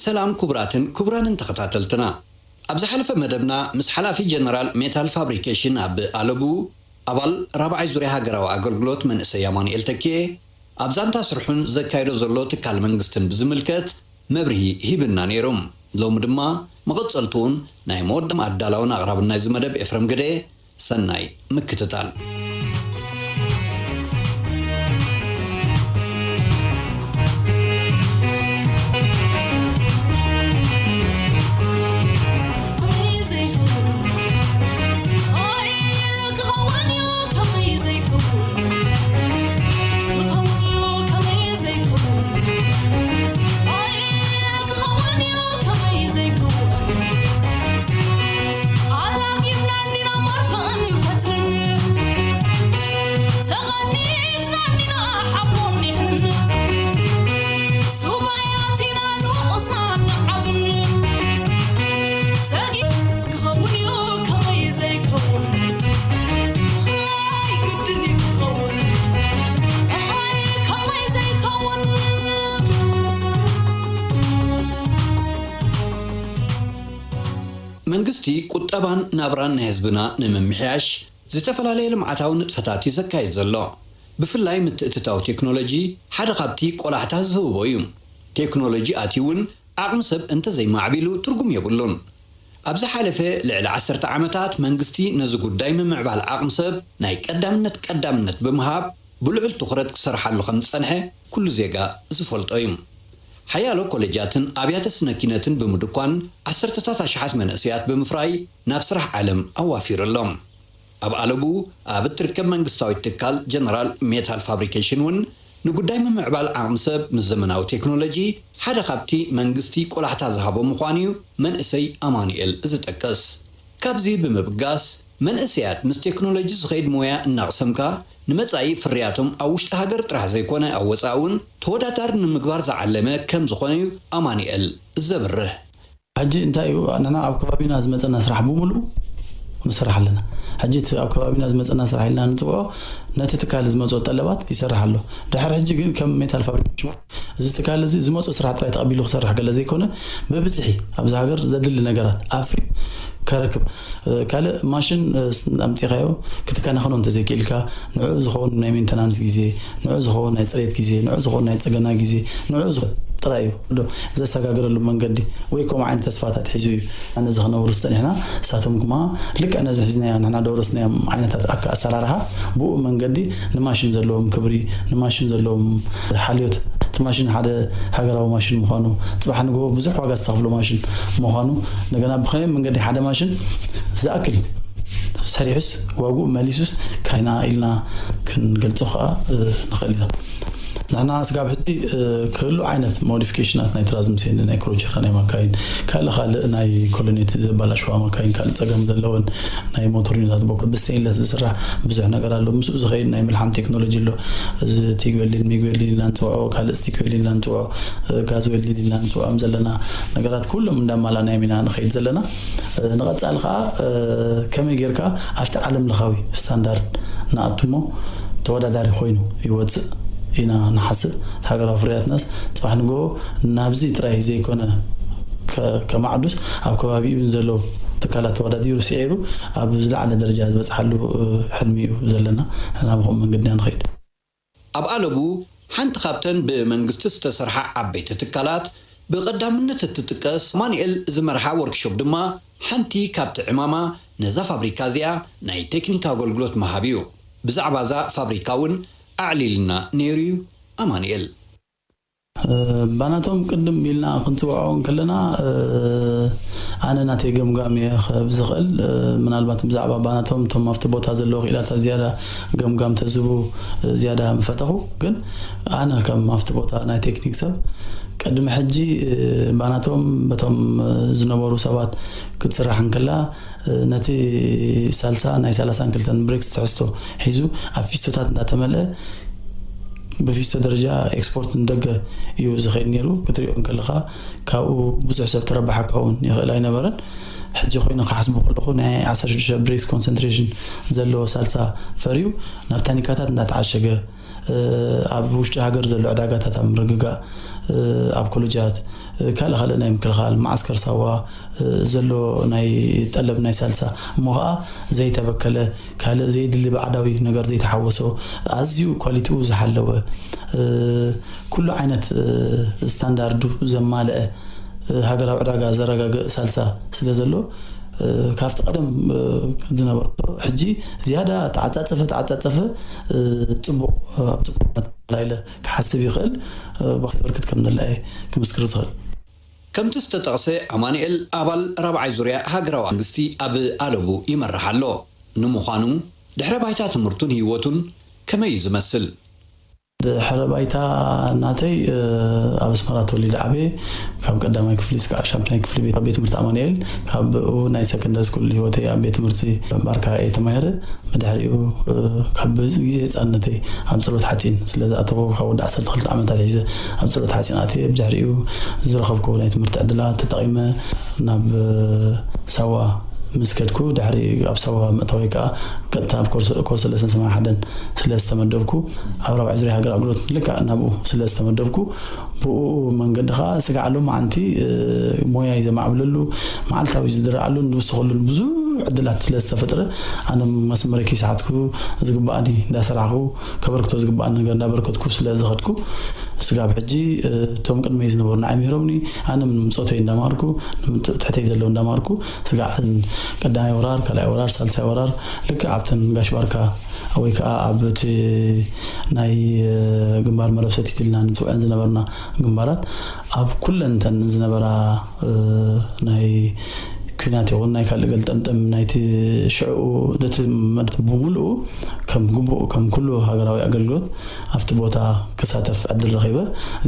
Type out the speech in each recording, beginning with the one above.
ሰላም ክቡራትን ክቡራንን ተኸታተልትና፣ ኣብ ዝሓለፈ መደብና ምስ ሓላፊ ጀነራል ሜታል ፋብሪኬሽን ኣብ ኣለቡ ኣባል ራብዓይ ዙርያ ሃገራዊ ኣገልግሎት መንእሰይ ኣማኑኤል ተኪኤ ኣብ ዛንታ ስርሑን ዘካይዶ ዘሎ ትካል መንግስትን ብዝምልከት መብርሂ ሂብና ነይሩ። ሎሚ ድማ መቐጸልትኡን ናይ መወዳእታ ኣዳላውን ኣቕራብን ናይዚ መደብ ኤፍረም ግደ። ሰናይ ምክትታል። መንግስቲ ቁጠባን ናብራን ናይ ህዝብና ንምምሕያሽ ዝተፈላለየ ልምዓታዊ ንጥፈታት እዩ ዘካይድ ዘሎ። ብፍላይ ምትእትታው ቴክኖሎጂ ሓደ ካብቲ ቆላሕታ ዝህቦ እዩ። ቴክኖሎጂ ኣትዩ እውን ዓቕሚ ሰብ እንተዘይማዕቢሉ ትርጉም የብሉን። ኣብ ዝሓለፈ ልዕሊ ዓሰርተ ዓመታት መንግስቲ ነዚ ጉዳይ ምምዕባል ዓቕሚ ሰብ ናይ ቀዳምነት ቀዳምነት ብምሃብ ብልዑል ትኹረት ክሰርሓሉ ከም ዝጸንሐ ኩሉ ዜጋ ዝፈልጦ እዩ። ሓያሎ ኮለጃትን ኣብያተ ስነ ኪነትን ብምድኳን ዓሰርተታት ኣሽሓት መንእሰያት ብምፍራይ ናብ ስራሕ ዓለም ኣዋፊሩ ኣሎ። ኣብ ኣለቡ ኣብ እትርከብ መንግስታዊት ትካል ጀነራል ሜታል ፋብሪኬሽን እውን ንጉዳይ ምምዕባል ዓቕሚ ሰብ ምስ ዘመናዊ ቴክኖሎጂ ሓደ ካብቲ መንግስቲ ቆላሕታ ዝሃቦ ምዃኑ እዩ መንእሰይ ኣማኑኤል ዝጠቅስ። ካብዚ ብምብጋስ መንእሰያት ምስ ቴክኖሎጂ ዝኸይድ ሞያ እናቕሰምካ ንመጻኢ ፍርያቶም ኣብ ውሽጢ ሃገር ጥራሕ ዘይኮነ ኣብ ወጻኢ እውን ተወዳዳሪ ንምግባር ዝዓለመ ከም ዝኾነ እዩ ኣማኑኤል ዘብርህ። ሕጂ እንታይ እዩ፣ ንሕና ኣብ ከባቢና ዝመጸና ስራሕ ብምሉኡ ንሰርሕ ኣለና። ሕጂ እቲ ኣብ ከባቢና ዝመጸና ስራሕ ኢልና ንጽውዖ ነቲ ትካል ዝመጽኦ ጠለባት ይሰርሕ ኣሎ። ድሕሪ ሕጂ ግን ከም ሜታል ፋብሪኬሽን እዚ ትካል እዚ ዝመጽኦ ስራሕ ጥራይ ተቐቢሉ ክሰርሕ ገለ ዘይኮነ ብብዝሒ ኣብዚ ሃገር ዘድሊ ነገራት ኣፍርዩ ከረክብ፣ ካልእ ማሽን ኣምጺኻዮ ክትከናኸኖ እንተዘይክኢልካ ንዕኡ ዝኸውን ናይ ሜንተናንስ ግዜ፣ ንዕኡ ዝኸውን ናይ ጽሬት ግዜ፣ ንዕኡ ዝኸውን ናይ ጽገና ግዜ፣ ንዕኡ ዝኸውን ጥራይ እዩ ዶ ዘሰጋግረሉ መንገዲ ወይ ከምኡ ዓይነት ተስፋታት ሒዙ እዩ ነዚ ክነብሩ ዝጸኒሕና። ንሳቶም ድማ ልክዕ ነዚ ሒዝናዮ ንሕና ደወረስናዮም ዓይነታት ኣካ-፣ ኣሰራርሓ ብኡ መንገዲ ንማሽን ዘለዎም ክብሪ፣ ንማሽን ዘለዎም ሓልዮት፣ እቲ ማሽን ሓደ ሃገራዊ ማሽን ምዃኑ፣ ጽባሕ ንግሆ ብዙሕ ዋጋ ዝተኸፍሎ ማሽን ምዃኑ፣ እንደገና ብኸመይ መንገዲ ሓደ ማሽን ዝኣክል ሰሪሑስ ዋግኡ መሊሱስ ካይና ኢልና ክንገልጾ ከኣ፣ እ፣ ንኽእል ኢና። ንሕና ስጋብ ሕጂ፣ እ፣ ክህሉ ዓይነት ሞዲፊኬሽናት ናይ ትራንስሚሽን፣ ናይ ክሮቸራ ናይ ማካይን፣ ካልእ ካልእ ናይ ኮሎኔት ዘባላሽዋ ማካይን፣ ካልእ ጸገም ዘለወን ናይ ሞተር ዩኒታት ቦኮ ብስቴንለስ ዝስራሕ ብዙሕ ነገር ኣሎ። ምስኡ ዝኸይድ ናይ ምልሓም ቴክኖሎጂ ኣሎ። እዚ ቲግ ዌልዲን፣ ሚግ ዌልዲን ኢልና ንጽውዖ፣ ካልእ ስቲክ ዌልዲን ኢልና ንጽውዖ፣ እ፣ ጋዝ ዌልዲን ኢልና ንጽውዖም ዘለና ነገራት ኩሎም እንዳማላእናዮም ኢና ንኸይድ ዘለና። እ፣ ንቐጻሊ ከኣ፣ እ፣ ከመይ ጌርካ ኣብቲ ዓለም ለኻዊ ስታንዳርድ ንኣቱ እሞ ተወዳዳሪ ኮይኑ ይወጽእ ኢና ንሓስብ። እቲ ሃገራዊ ፍርያትናስ ጽባሕ ንግሆ ናብዚ ጥራይ ዘይኮነ ከ-፣ ከማዕዱስ ኣብ ከባቢኡ ዘለዉ ትካላት ተወዳዲሩ ስዒሩ ኣብ ዝለዓለ ደረጃ ዝበጽሓሉ፣ እ፣ ሕልሚ እዩ ዘለና። ንሕና ብኸምኡ መንገዲ ኢና ንኸይድ። ኣብ ኣለቡ ሓንቲ ካብተን ብመንግስቲ ዝተሰርሓ ዓበይቲ ትካላት ብቐዳምነት እትጥቀስ ኣማኑኤል ዝመርሓ ወርክሾፕ ድማ ሓንቲ ካብቲ ዕማማ ነዛ ፋብሪካ እዚኣ ናይ ቴክኒክ ኣገልግሎት ምሃብ እዩ። ብዛዕባ እዛ ፋብሪካ እውን ኣዕሊልና ነይሩ እዩ ኣማኑኤል። እ፣ ባናቶም ቅድም ኢልና ክንጽውዖ እንከለና፣ እ፣ ኣነ ናተይ ገምጋም እየ ክህብ ዝኽእል። እ፣ ምናልባት ብዛዕባ ባናቶም እቶም ኣብቲ ቦታ ዘለዉ ክኢላታት ዝያዳ ገምጋም ተዝህቡ፣ እ፣ ዝያዳ ምፈተኹ። ግን ኣነ ከም ኣብቲ ቦታ ናይ ቴክኒክ ሰብ ቅድሚ ሕጂ፣ እ፣ ባናቶም በቶም፣ እ፣ ዝነበሩ ሰባት ክትስራሕ እንከላ፣ እ፣ ነቲ ሳልሳ ናይ ሰላሳን ክልተን ብሬክስ ትሕዝቶ ሒዙ ኣብ ፊስቶታት እንዳተመልአ ብፊስቶ ደረጃ ኤክስፖርት ንደገ እዩ ዝኸይድ ነይሩ። ክትሪኦ እንከለኻ ካብኡ ብዙሕ ሰብ ተረባሓ ክኸውን ይኽእል ኣይነበረን። ሕጂ ኮይኑ ክሓስቦ ከለኹ ናይ ዓሰርተ ሽዱሽተ ብሬክስ ኮንሰንትሬሽን ዘለዎ ሳልሳ ፈርዩ ናብ ታኒካታት እንዳተዓሸገ ኣብ ውሽጢ ሃገር ዘሎ ዕዳጋታት ኣብ ምርግጋእ፣ ኣብ ኮለጃት፣ ካልእ ካልእ ናይ ምክልኻል፣ መዓስከር ሳዋ ዘሎ ናይ ጠለብ ናይ ሳልሳ፣ እሞ ኸዓ ዘይተበከለ፣ ካልእ ዘይድሊ ባዕዳዊ ነገር ዘይተሓወሶ፣ ኣዝዩ ኳሊቲኡ ዝሓለወ፣ ኩሉ ዓይነት ስታንዳርዱ ዘማልአ፣ ሃገራዊ ዕዳጋ ዘረጋግእ ሳልሳ ስለ ዘሎ፣ ካብቲ ቀደም ዝነበሮ ሕጂ ዝያዳ ተዓጻጸፈ፣ ተዓጻጸፈ፣ ጽቡቕ፣ ኣብ ጽቡቕ ኩነታት ኢለ ክሓስብ ይኽእል። ብኸመይ በርክት ከም ዘላ እየ ክምስክር ዝኽእል። ከምቲ ዝተጠቕሰ፣ ኣማኑኤል ኣባል ራብዓይ ዙርያ ሃገራዊ መንግስቲ ኣብ ኣለቡ ይመርሕ ኣሎ። ንምዃኑ፣ ድሕረ ባይታ ትምህርቱን ህይወቱን ከመይ እዩ ዝመስል? ድሕረ ባይታ ናተይ፣ ኣብ ኣስመራ ተወሊደ ዓብየ። ካብ ቀዳማይ ክፍሊ እስካዕ ሻምናይ ክፍሊ ቤት፣ ኣብ ቤት ትምህርቲ ኣማኑኤል፣ ካብኡ ናይ ሰከንደሪ ስኩል ህይወተይ ኣብ ቤት ትምህርቲ ባርካ እየ ተማሂረ። ብድሕሪኡ፣ ካብ ግዜ ህጻንነተይ ኣብ ጽርበት ሓጺን ስለ ዝኣተኹ፣ ካብ ወዲ ዓሰርተ ክልተ ዓመታት ሒዘ ኣብ ጽርበት ሓጺን ኣትየ። ብድሕሪኡ ዝረኸብኩ ናይ ትምህርቲ ዕድላት ተጠቒመ ናብ ሳዋ ምስ ከድኩ፣ ድሕሪ ኣብ ሳዋ ምእታወይ ከኣ ቀጥታ ኣብ ኮርስ፣ ኮርስ ለሰን ሰማንያ ሓደን ስለ ዝተመደብኩ፣ ኣብ ራብዓይ ዙርያ ሃገር ኣገልግሎት ልክዕ ናብኡ ስለ ዝተመደብኩ፣ ብኡ መንገዲ ከኣ ስጋዕ ሎማዓንቲ፣ እ፣ ሞያይ ዘማዕብለሉ፣ መዓልታዊ ዝድረዓሉን ዝውስኸሉን ብዙሕ ዕድላት ስለ ዝተፈጥረ፣ ኣነ መስመረይ ከይሰሓትኩ ዝግብኣኒ እንዳሰራሕኩ፣ ከበርክቶ ዝግብኣኒ ነገር እንዳበርከትኩ ስለ ዝኸድኩ፣ ስጋብ ሕጂ፣ እ፣ እቶም ቅድመይ ዝነበሩ ንዓይ ምሂሮምኒ፣ ኣነ ንምጾተይ እንዳምሃርኩ፣ ንምት-፣ ትሕተይ ዘለዉ እንዳምሃርኩ፣ ስጋዕ ቀዳማይ ወራር፣ ካልኣይ ወራር፣ ሳልሳይ ወራር፣ ልክዕ ኣብተን ጋሽ ባርካ ወይ ከኣ ኣብ እቲ ናይ፣ እ፣ ግንባር መረብ ሰቲት ኢልና ንጽውዐን ዝነበርና ግንባራት፣ ኣብ ኩለን እተን ዝነበራ፣ እ፣ ናይ ኲናት ይኹን ናይ ካልእ ገልጠምጠም ናይቲ ሽዕኡ፣ ነቲ መድረኽ ብምሉኡ ከም ግቡእ፣ ከም ኩሉ ሃገራዊ ኣገልግሎት ኣብቲ ቦታ ክሳተፍ ዕድል ረኺበ።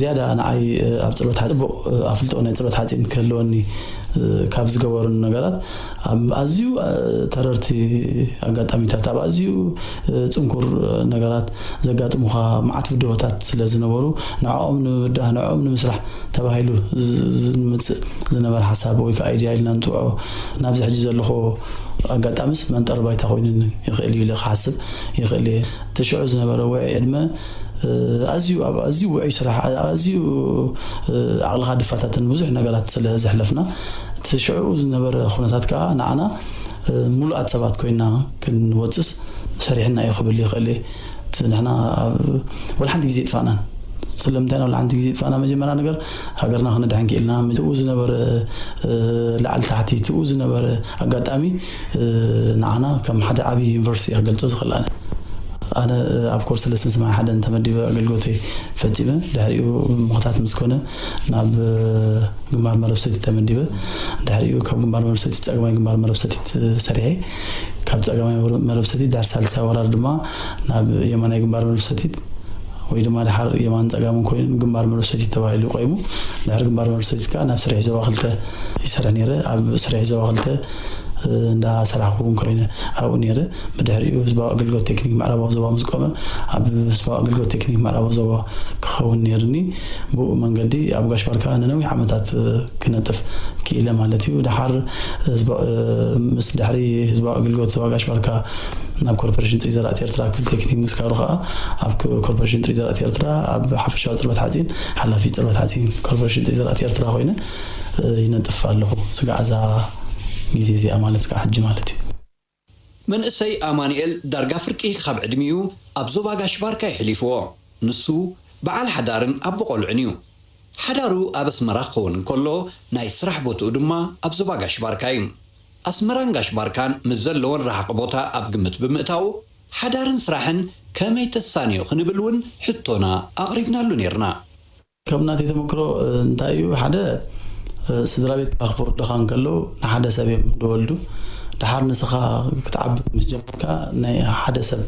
ዝያዳ ንዓይ፣ እ፣ ኣብ ጽርበት ሓ-፣ ጽቡቕ፣ እ፣ ኣፍልጦ ናይ ጽርበት ሓጺን ክህልወኒ፣ እ፣ ካብ ዝገበሩኒ ነገራት፣ ኣብ ኣዝዩ፣ እ፣ ተረርቲ ኣጋጣሚታት፣ ኣብ ኣዝዩ፣ እ፣ ጽንኩር፣ እ፣ ነገራት ዘጋጥሙኻ መዓት ብድሆታት ስለ ዝነበሩ፣ ንዕኦም ንምብዳህ፣ ንዕኦም ንምስራሕ ተባሂሉ ዝ-፣ ዝምጽእ ዝነበረ ሓሳብ ወይ ከኣ ኣይድያ ኢልና ንጽውዖ፣ ናብዚ ሕጂ ዘለኹ ኣጋጣሚስ መንጠሪ ባይታ ኮይኑኒ ይኽእል እዩ ኢለ ክሓስብ ይኽእል እየ። እቲ ሽዑ ዝነበረ ውዑይ ዕድመ፣ እ፣ ኣዝዩ፣ ኣብ ኣዝዩ ውዑይ ስራሕ፣ ኣብ ኣዝዩ፣ እ፣ ዓቕልኻ ድፋታትን ብዙሕ ነገራት ስለ ዘሕለፍና፣ እቲ ሽዑ ዝነበረ ኩነታት ከኣ ንዓና፣ እ፣ ምሉኣት ሰባት ኮይንና ክንወጽስ ሰሪሕና እዩ ክብል ይኽእል እየ። እቲ ንሕና ኣብ ወላ ሓንቲ ግዜ ይጥፋእናን። ስለምንታይ ኢና ወላ ሓንቲ ግዜ ይጥፋእና? መጀመርያ ነገር ሃገርና ክነድሕን ክኢልና፣ ትኡ ዝነበረ፣ እ፣ ላዕሊ ታሕቲ፣ ትኡ ዝነበረ ኣጋጣሚ፣ እ፣ ንዓና ከም ሓደ ዓቢ ዩኒቨርሲቲ እየ ክገልጾ ዝኽእል ኣነ። ኣነ፣ እ፣ ኣብ ኮርስ ለሰን ሰማንያ ሓደን ተመዲበ ኣገልግሎተይ ፈጺመ፣ ድሕሪኡ ምኽታት ምስ ኮነ ናብ፣ እ፣ ግንባር መረብ ሰቲት ተመዲበ። ድሕሪኡ ካብ ግንባር መረብ ሰቲት፣ ጸጋማይ ግንባር መረብ ሰቲት፣ እ፣ ሰሪሐ። ካብ ጸጋማይ መረብ ሰቲት ድሕሪ ሳልሳይ ወራር ድማ ናብ የማናይ ግንባር መረብ ሰቲት ወይ ድማ ድሓር የማን ጸጋምን ኮይኑ ግንባር መረብ ሰቲት ተባሂሉ ቆይሙ። ድሕሪ ግንባር መረብ ሰቲት ከኣ ናብ ስሪሕ ዞባ ክልተ ይሰርሕ ነይረ። ኣብ ስሪሕ ዞባ ክልተ፣ እ፣ እንዳሰራሕኩ እውን ኮይነ ኣብኡ ነይረ። ብድሕሪኡ ህዝባዊ ኣገልግሎት ቴክኒክ ምዕራባዊ ዞባ ምስ ቆመ፣ ኣብ ህዝባዊ ኣገልግሎት ቴክኒክ ምዕራባዊ ዞባ ክኸውን ነይርኒ። ብኡ መንገዲ ኣብ ጋሽ ባርካ ንነዊሕ ዓመታት፣ እ፣ ክነጥፍ ክኢለ ማለት እዩ። ድሓር ህዝባ-፣ እ፣ ምስ ድሕሪ ህዝባዊ ኣገልግሎት ዞባ ጋሽ ባርካ ናብ ኮርፖሬሽን ጥሪት ዘራእቲ ኤርትራ ክፍሊ ቴክኒክ ምስጋሩ ከኣ ኣብ ኮ-፣ ኮርፖሬሽን ጥሪት ዘራእቲ ኤርትራ ኣብ ሓፈሻዊ ጽርበት ሓጺን፣ ሓላፊ ጽርበት ሓጺን ኮርፖሬሽን ጥሪት ዘራእቲ ኤርትራ ኮይነ፣ እ፣ ይነጥፍ ኣለኹ። ስጋዕ እዛ ግዜ እዚኣ ማለት ስጋዕ ሕጂ ማለት እዩ። መንእሰይ ኣማኑኤል ዳርጋ ፍርቂ ካብ ዕድሚኡ ኣብ ዞባ ጋሽ ባርካ የሕሊፍዎ። ንሱ በዓል ሓዳርን ኣቦ ቆልዑን እዩ። ሓዳሩ ኣብ ኣስመራ ክኸውን እንከሎ፣ ናይ ስራሕ ቦትኡ ድማ ኣብ ዞባ ጋሽ ባርካ እዩ። ኣስመራን ጋሽ ባርካን ምስ ዘለወን ረሓቕ ቦታ ኣብ ግምት ብምእታው፣ ሓዳርን ስራሕን ከመይ ተሳንዮ ክንብል እውን ሕቶና ኣቕሪብናሉ ነይርና። ከም ናተይ ተመክሮ፣ እ፣ እንታይ እዩ፣ ሓደ፣ እ፣ ስድራ ቤትካ ክወልዱኻ እንከለዉ ንሓደ ሰብ እዮም ዝወልዱ። ደሓር ንስኻ ክትዓቢ ምስ ጀመርካ፣ ናይ ሓደ ሰብ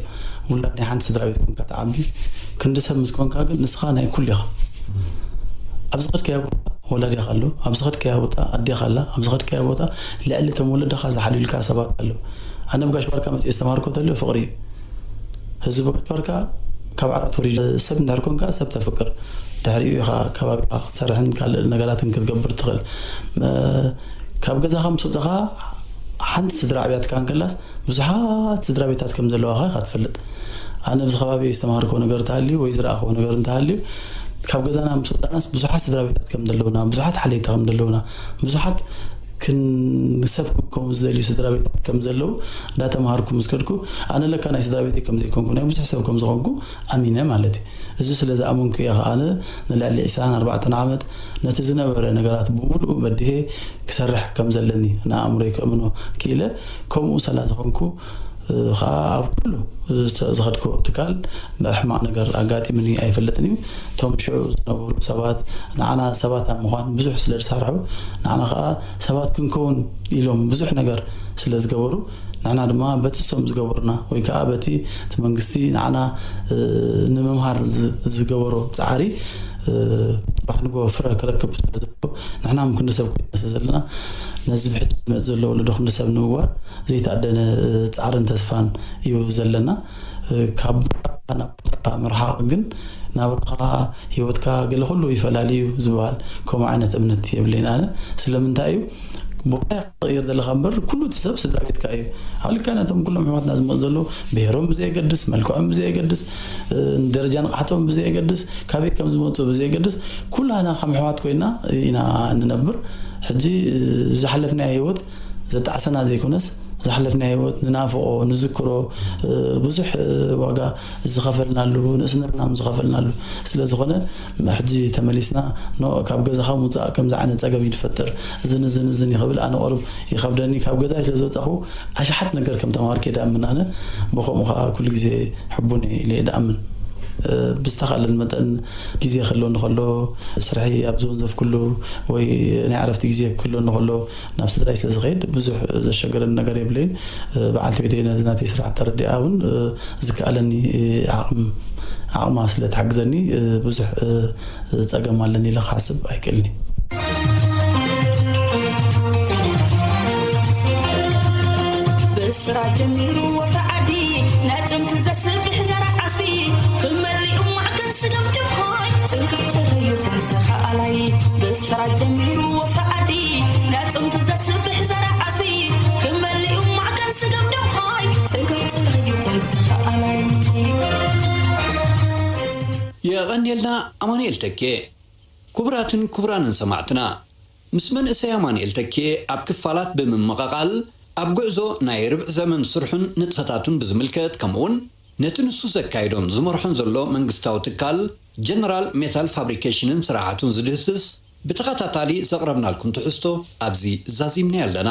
ውላድ ናይ ሓንቲ ስድራ ቤት ኮንካ ትዓቢ። ክንዲ ሰብ ምስ ኮንካ ግን ንስኻ ናይ ኩሉ ኢኻ። ኣብ ዝኸድካዮ ቦታ ወላዲኻ ኣሎ፣ ኣብ ዝኸድካዮ ቦታ ኣዴኻ ኣላ፣ ኣብ ዝኸድካዮ ቦታ ልዕሊ እቶም ወለድኻ ዝሓልዩልካ ሰባት ኣለዉ። ኣነ ብጋሽ ባርካ መጺኤ ዝተማሃርኩ ተልዮ ፍቕሪ እዩ። ህዝቢ ብጋሽ ባርካ ካብ ዓራት ወሪዱ ሰብ እንድሕር ኮንካ ሰብ ተፍቅር። ድሕሪኡ ኢኻ ከባቢኻ ክትሰርሕን ካልእ ነገራትን ክትገብር ትኽእል። መ-፣ ካብ ገዛኻ ምስ ወጻኻ ሓንቲ ስድራ ኣብያትካ እንከላስ ብዙሓት ስድራ ቤታት ከም ዘለዋኻ ኢኻ ትፈልጥ። ኣነ ኣብዚ ከባቢ ዝተማሃርኮ ነገር እንተሃልዩ ወይ ዝረኣኸዎ ነገር እንተሃልዩ፣ ካብ ገዛና ምስ ወፃናስ ብዙሓት ስድራ ቤታት ከም ዘለውና፣ ብዙሓት ሓለይታ ከም ዘለውና፣ ብዙሓት ክንሰብ ክከውን ዝደልዩ ስድራ ቤታት ከም ዘለዉ እንዳተማሃርኩ ምስ ከድኩ፣ ኣነ ለካ ናይ ስድራ ቤተይ ከም ዘይኮንኩ፣ ናይ ብዙሕ ሰብ ከም ዝኾንኩ ኣሚነ ማለት እዩ። እዚ ስለ ዝኣመንኩ እየ ከኣ ኣነ ንልዕሊ ዕስራን ኣርባዕተን ዓመት ነቲ ዝነበረ ነገራት ብምሉኡ በዲሄ ክሰርሕ ከም ዘለኒ ንኣእምሮይ ከእምኖ ክኢለ። ከምኡ ስለ ዝኾንኩ፣ እ፣ ከኣ ኣብ ኩሉ ዝተ-፣ ዝኸድክዎ ትካል ብሕማቕ ነገር ኣጋጢሙኒ ኣይፈልጥን እዩ። እቶም ሽዑ ዝነበሩ ሰባት ንዓና ሰባት ኣብ ምዃን ብዙሕ ስለ ዝሰርሑ፣ ንዓና ከኣ ሰባት ክንከውን ኢሎም ብዙሕ ነገር ስለ ዝገበሩ፣ ንሕና ድማ በቲ እሶም ዝገበሩና ወይ ከኣ በቲ እቲ መንግስቲ ንዓና፣ እ፣ ንምምሃር ዝ-፣ ዝገበሮ ጻዕሪ፣ እ፣ ጽባሕ ንግሆ ፍረ ክረክብ ስለ ዘለዎ፣ ንሕና እውን ክንዲ ሰብ ኮይና ስለ ዘለና፣ ነዚ ብሕጂ ዝመጽእ ዘሎ ወለዶ ክንዲ ሰብ ንምግባር ዘይተኣደነ፣ እ፣ ጻዕርን ተስፋን እዩ ዘለና። እ፣ ካብ ቦታ ናብ ቦታ ምርሓቕ ግን ናብራኻ፣ ህይወትካ ገለ ኩሉ ይፈላለ እዩ ዝበሃል ከምኡ ዓይነት እምነት የብለይን ኣነ። ስለምንታይ እዩ? ቦታ ኢኻ ትቕይር ዘለኻ እምበር፣ ኩሉ እቲ ሰብ ስድራ ቤትካ እዩ። ኣብ ልክዕ ነቶም ኩሎም ኣሕዋትና ዝመፁ ዘለዉ፣ ብሄሮም ብዘየገድስ፣ መልክዖም ብዘየገድስ፣ እ፣ ደረጃ ንቕሓቶም ብዘየገድስ፣ ካበይ ከም ዝመፁ ብዘየገድስ፣ ኩላና ከም ኣሕዋት ኮይና ኢና እንነብር። ሕጂ፣ እ፣ ዝሓለፍናዮ ህይወት ዘጣዕሰና ዘይኮነስ፣ ዝሓለፍናዮ ህይወት ንናፍቖ፣ ንዝክሮ፣ እ፣ ብዙሕ፣ እ፣ ዋጋ ዝኸፈልናሉ፣ ንእስነትና ዝኸፈልናሉ ስለ ዝኾነ፣ ሕጂ ተመሊስና፣ ኖ፣ ካብ ገዛኻ ምውጻእ ከምዚ ዓይነት ጸገም እዩ ዝፈጥር፣ እዝን እዝን እዝን እዩ ክብል ኣነ ቁሩብ ይኸብደኒ። ካብ ገዛይ ስለ ዝወጻኹ ኣሽሓት ነገር ከም ተማሃርኩ እየ ድኣምን ኣነ። ብኸምኡ ኸኣ ኩሉ ግዜ ሕቡን እየ ኢለ እየ ድኣምን። እ፣ ብዝተኻእለን መጠን ግዜ ክህልወኒ ከሎ፣ ስርሐይ ኣብ ዝወንዘፍኩሉ ወይ ናይ ዕረፍቲ ግዜ ክህልወኒ ከሎ፣ ናብ ስድራይ ስለ ዝኸይድ ብዙሕ ዘሸግረኒ ነገር የብለይን። እ፣ በዓልቲ ቤተይ ነዚ ናተይ ስራሕ ተረዲኣ እውን፣ እ፣ ዝከኣለኒ፣ እ፣ ዓቕም-፣ ዓቕማ ስለ ትሕግዘኒ፣ እ፣ ብዙሕ፣ እ፣ ጸገም ኣለኒ ኢለ ክሓስብ ኣይክእልን እየ። ብስራ ጀሚሩ ወፍሪ ዓዲ፣ ናይ ጥንቲ ዘስብሕ ዘርዓ ዓስቢ፣ ክመሊኡ ማዕከን ስገም ድኾይ፣ ጽንክር ተረዩ ተኻኣላይ። ብስራ ጀሚሩ ወፍሪ ዓዲ፣ ናይ ጥንቲ ዘስብሕ ዘርዓ ዓስቢ፣ ክመሊኡ ማዕከን ስገም ድኾይ፣ ጽንክር ተረዩ ተኻኣላይ። የቐንየልና ኣማኑኤል ተኬ። ክቡራትን ክቡራንን ሰማዕትና፣ ምስ መንእሰይ ኣማኑኤል ተኬ ኣብ ክፋላት ብምምቕቓል፣ ኣብ ጉዕዞ ናይ ርብዒ ዘመን ስርሑን ንጥፈታቱን ብዝምልከት፣ ከምኡውን ነቲ ንሱ ዘካይዶን ዝመርሖን ዘሎ መንግስታዊ ትካል ጀነራል ሜታል ፋብሪኬሽንን ስራሓቱን ዝድህስስ ብተኸታታሊ ዘቕረብናልኩም ትሕዝቶ ኣብዚ ዛዚምና ኣለና።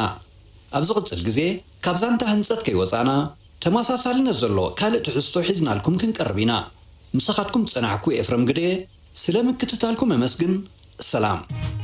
ኣብ ዝቕጽል ግዜ፣ ካብ ዛንታ ህንጸት ከይወጻና፣ ተመሳሳልነት ዘሎ ካልእ ትሕዝቶ ሒዝናልኩም ክንቀርብ ኢና። ምሳኻትኩም ዝጸናሕኩ ኤፍረም ግደ፣ ስለ ምክትታልኩም እመስግን። ሰላም።